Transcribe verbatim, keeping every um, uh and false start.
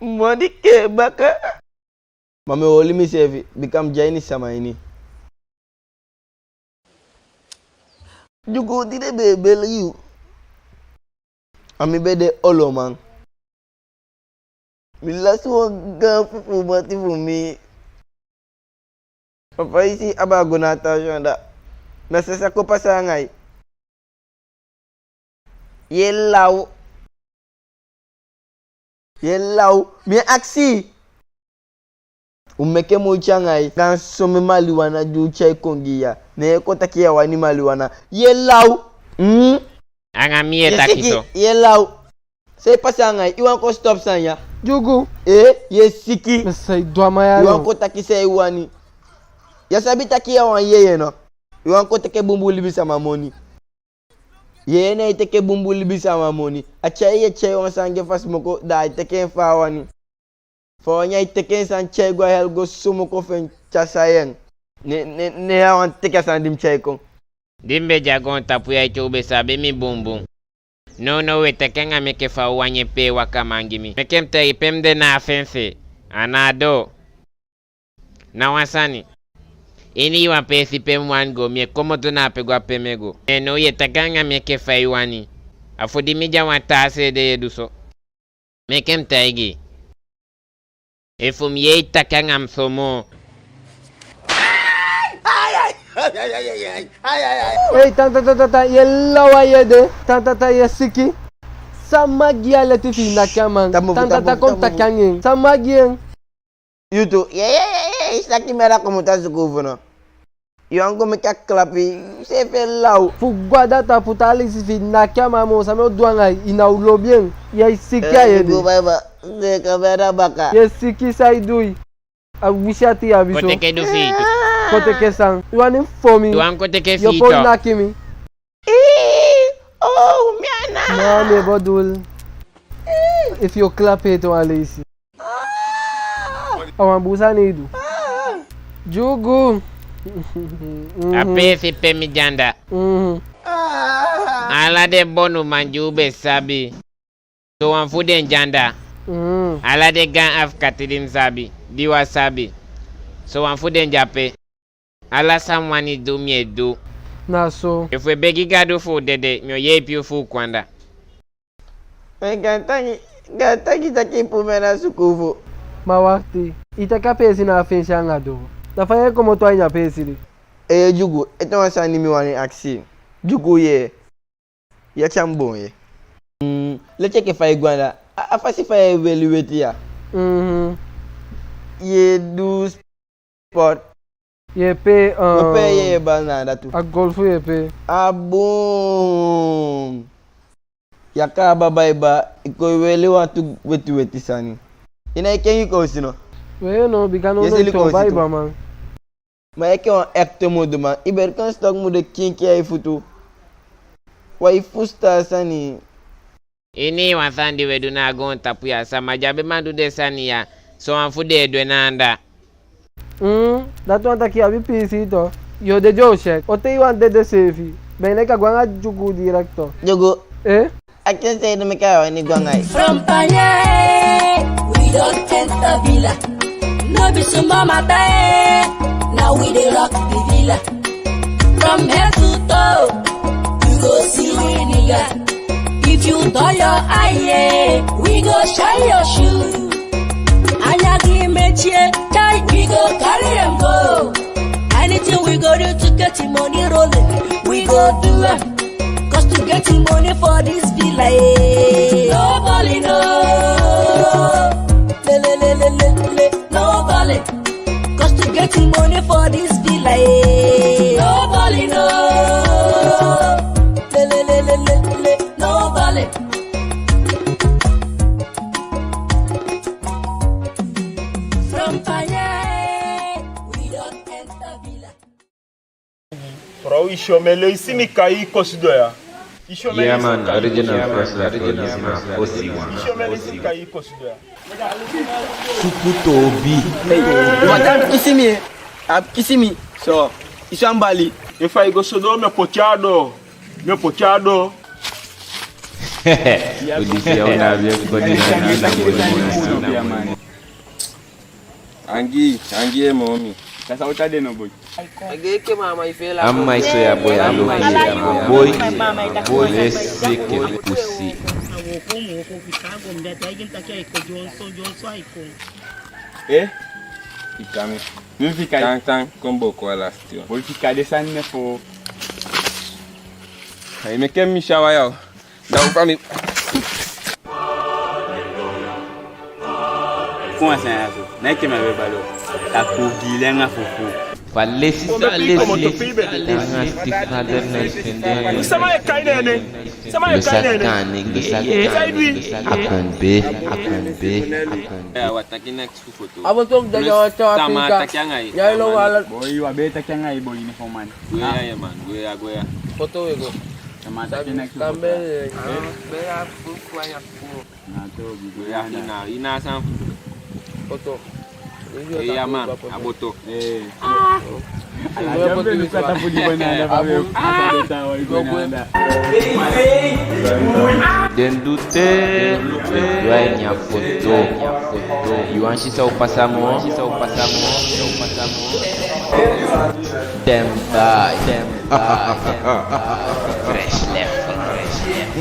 Moni kee baka. Ma mi e oli miseefi, bika mi de a ini sama ini. Dyugu, di den be e beli yu, a mi be de oloman. Mi lasi wan gaan fufuu mati fu mi. Papa, i si a be e go na a taa sani anda. Na san sa kon pasa anga i. Yu e law. Yu e law. Mi e akisi. U meke moiti anga i. Gaan somen maliwana di u tyai kon gi i ya. Ne yu e kon taki yu á wani maliwana. Yu e law. Mm? Anga mi yu e taki so. Yu e law. San e pasa anga i? I wani kon stop sani ya? Dyugu. Eh, yu e siki. Ma san i du a man ya, no? I wani kon taki san i wani. Yu á sabi taki yu a wan yeye, no? I wani kon teke bunbun libisama moni. Yeye ná e teke bunbun libisama moni. A tyai yu e tyai wan sani gi en fu a simoko, da ai teke en fa a wani. Fa a wani ai teke en sani tyai go a hel go somoko fu en tyai sai en. Ne, ne, ne a wani teke a sani di mi tyai kon. Di mi be de a goontapu ya, ete u be sabi mi bunbun. Nownow u e taki anga mi enke fa u wani en, pe wakaman gi mi. Meke mi taigi i, pe mi de na a fensee, a ná a doo. Na wan sani. Ini yu wan peesi pe mi wani go, mi e komoto na ape go a pe mi e go. Ne now yu e taki anga mi enke fa i wani. A fu di mi de a wan taa se de yu e du so. Meke mi taigi i. Efu mi yee i taki anga mi so moo. Ei, tan, tan, tan, tan, tan, yu e law a yu ede. Tan, tan, tan, yu e siki. Sama gi yu a leti fi i naki a man? Tan, tan, tan, kon taki anga en. Sama gi en? Yu tu. Ye, ye, ye, ye, i si taki mi á da komoto a sukuu fu no. Yu wani go meke a kalapu, i seefi e law. Fu go a data fu taa leisi fi i naki a man moo, san mi o du anga i? I ná o lobi en. Yu e siki a yu ede. Go baiba. Seeka mi á da baka. Yu e siki, san i du i? A wisi ati yu abi so. Kon teke du fi i tu. Kon teke san? I wani fon mi? I wani kon teke fi i tu? Yu o kon naki mi. Ii, oh, mi ana. Ma mi e bedoel, efu yu o kalapu ete wan leisi. A wan bun sani i du. Dyugu. A peesi pe mi de anda. Mhm. Ala den bonuman di u be sabi, sowan fu den de anda. Mhm. Ala den gaan afkati di mi sabi, di u á sabi, sowan fu den de ape. Ala san mi wani du, mi e du. Na so. Efu u e begi Gadu fu u dede, mi o yeepi u fu u kon anda. Gaantangi, gaantangi taki i puu mi a sukuu fu. Ma wakiti, i taki a peesi na a fensee anga doo. Da fa yu e komoto a ini a peesi de? Ee, Dyugu, ete wan sani mi wani akisi. Dyugu, yee. Yu e tyai mi boon, yee. Mm, leti enke fa i go anda, a, a fasi fa yu e weli weti ya. Mhm. Yu e du sport. Yu e pee, we pee, um, yu e bal na anda tu. A golfu yu e pee. A bun. Yu á kaba baiba, i kon weli wantu weti weti sani. I ná e kengi koosi no? We no, bika no, no, i si i koosi tu. Baiba man. Ma enke wan ekte muduman, i be kan stok mu de kinkin a i futu. Wai fusutan sani. Ini wan sani di u e du na a goontapu ya, sama di á be man du den sani ya, sowan fu den e du en na anda. Mm, dati wani taki yu abi piisii tu. Yu o dede o sek. O te i wani dede seefi. Be enke a go anga Dyugu direct tu. Dyugu. Eh? A ken se i no meke a wani go anga i. From Panya, eh, we don enter villa. No be small matter, eh, now we dey rock the villa. From head to toe, you go see we nigga. If you dull your eye, eh, we go shine your shoe. Anya gi mechie, chai, we go carry am go. Anything we go do to get the money rolling, we go do am. 'Cause to get the money for this villa, eh, no balling, no. Le, le, le, no balling. 'Cause to get the money for this villa, eh, no balling, no. Le, le, le, no balling. From Panya, eh, we don enter villa. Bro, i si omen leisi mi kai i kon sidon ya. I si omen leisi mi kai i kon sidon ya. I si omen leisi mi kai i kon sidon ya. Suku toobi. Hey, mata, a be kisi mi, eh. A be kisi mi. So, i si a bali. Efu ai go so doo, mi o poti a doo. Mi o poti a doo. U disi ya, u na abi en koni na na na boi na na. Angi, angi e momi. Kasa uta de no boi. Angi eke mama i fela. Amma i so ya boi, amma i so ya boi. Boi, boi, lesi eke pusi. Eh? Fika mi. Mi fika. Tan, tan, kon booko a lasti wan. Boi fika den sani ne fo. Ai meke mi sawa ya o. Da u fa mi. Kon a sani ya so. Na enke mi á be bali o. Takuu gi i langa fofo. Fa lesi sa lesi. Langa stiefvader na i fende. Sama e kai nene. Sama e kai nene. Lusa kani, lusa kani. Akombe, akombe, akombe. Ya, wa taki next. Foto. Sama taki anga i. Boi, wa be taki anga i boi, ne fo man. Gwe ya, ye man, gwe ya, gwe ya. Foto we go. Sama taki next foto. Be ya fu fu ya fu. Na to bi gwe ya, ina, ina san foto. Foto. Eh, ya man, a boto. Eh. Den du te, yu a ini a foto. Yu wani si san o pasa moo? Temba, temba, fresh lef, fresh lef.